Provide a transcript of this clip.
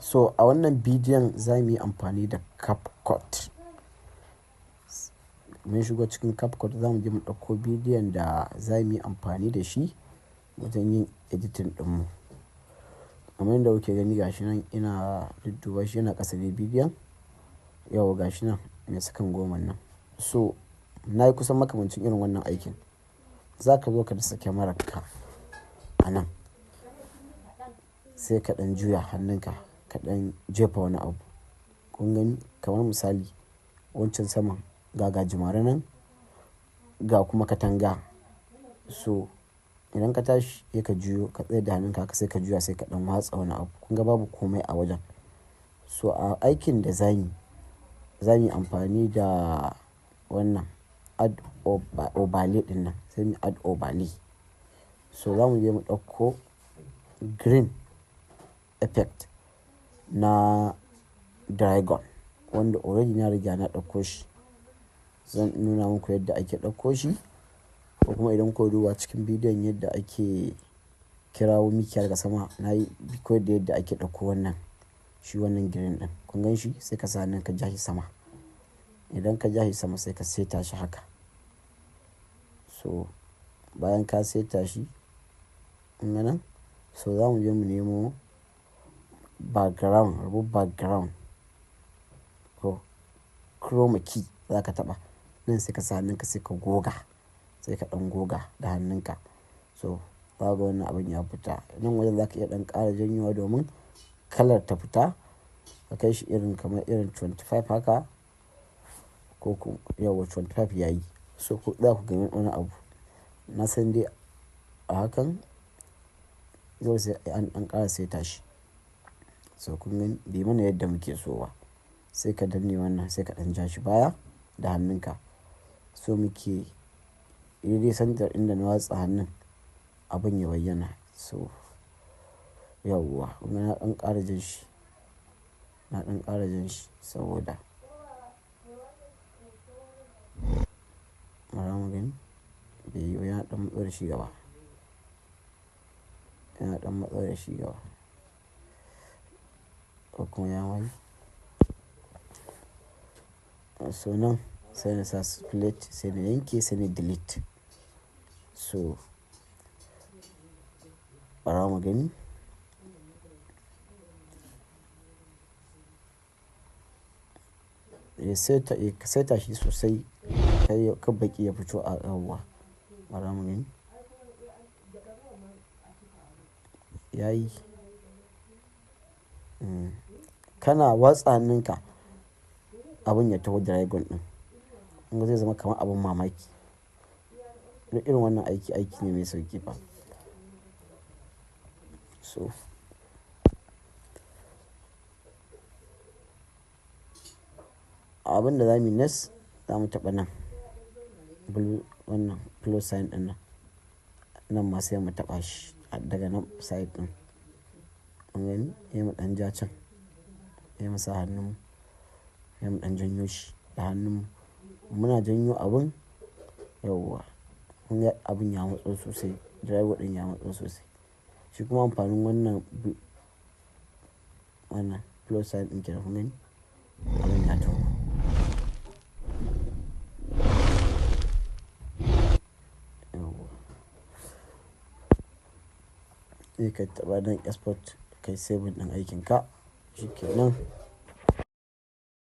So a wannan bidiyon za mu yi amfani da CapCut. Mun shigo cikin CapCut, za mu je mu ɗauko bidiyon da za mu yi amfani da shi wajen yin editing ɗinmu. Kamar yadda kuke gani, gashi nan ina dudduba shi, yana ƙasa ne bidiyon. Yauwa, gashi nan mai sakan 10 nan. So na yi kusan makamancin irin wannan aikin. Za ka zo ka dasa kyamarar ka a nan, sai ka ɗan juya hannunka, ka ɗan jefa wani abu. Kun gani, kamar misali wancan saman ga gajimare nan, ga kuma katanga. So idan ka tashi sai ka juyo, ka tsayar da hannunka haka, sai ka juya, sai ka ɗan watsa wani abu. Kun ga babu komai a wajen. So a aikin da za mu yi amfani da wannan add overlay ɗin nan, sai mu add overlay. So za mu je mu ɗauko green effect na dragon, wanda already na riga na ɗauko shi. Zan nuna muku yadda ake ɗauko shi, ko kuma idan kuka duba cikin bidiyon yadda ake kirawo mikiya daga sama, na yi koyar da yadda ake ɗauko wannan, shi wannan green ɗin. Kun gan shi? Sai ka sa hannun ka ja shi sama. Idan ka ja shi sama, sai ka saita shi haka. So bayan ka saita shi, kun ga nan? So za mu je mu nemo background, remove background ko chroma key za ka taɓa. Nan sai ka sa hannunka, sai ka goga, sai ka ɗan goga da hannunka. So za ka ga wannan abin ya fita. Nan wajen za ka iya ɗan ƙara janyowa domin kalar ta fita. Ka kai shi irin kamar irin 25 haka, ko yauwa, 25 yayi. So ku tsaya ku gani wani abu. Na san dai a hakan dole sai an ɗan ƙara saita shi. So kun gani, bai mana yadda muke so ba. Sai ka danne wannan, sai ka ɗan ja shi baya da hannunka. So muke daidai center inda na watsa hannun abin ya bayyana. So yauwa, kun ga na ɗan ƙara jan shi. Na ɗan ƙara jan shi saboda bara mu gani. Bai yi ba, yana ɗan matso da shi gaba. Yana ɗan matso da shi gaba. Ko kuma ya ma yi. So nan sai na sa split, sai na yanke, sai na delete. So bara mu gani. Ya saita, ka saita shi sosai, kai kar baƙi ya fito a yauwa. Bara mu gani. Yayi. Kana watsa hannunka abin ya taho, dragon ɗin. Kun ga zai zama kamar abin mamaki. Irin wannan aiki, aiki ne mai sauƙi fa. So abin da za mu yi next, za mu taɓa nan blue, wannan plus sign ɗin nan. Nan ma sai mu taɓa shi daga nan side ɗin. Kun gani? Sai mu ɗan ja can. Sai mu sa hannun mu. Sai mu ɗan janyo shi da hannun mu. Muna janyo abun, yauwa. Kun ga abun ya matso sosai. Dragon ɗin ya matso sosai. Shi kuma amfanin wannan plus sign ɗin kenan, kun gani? Abin ya taho. Yauwa. Sai ka taɓa nan export, kai saving ɗin aikinka. Shi kenan.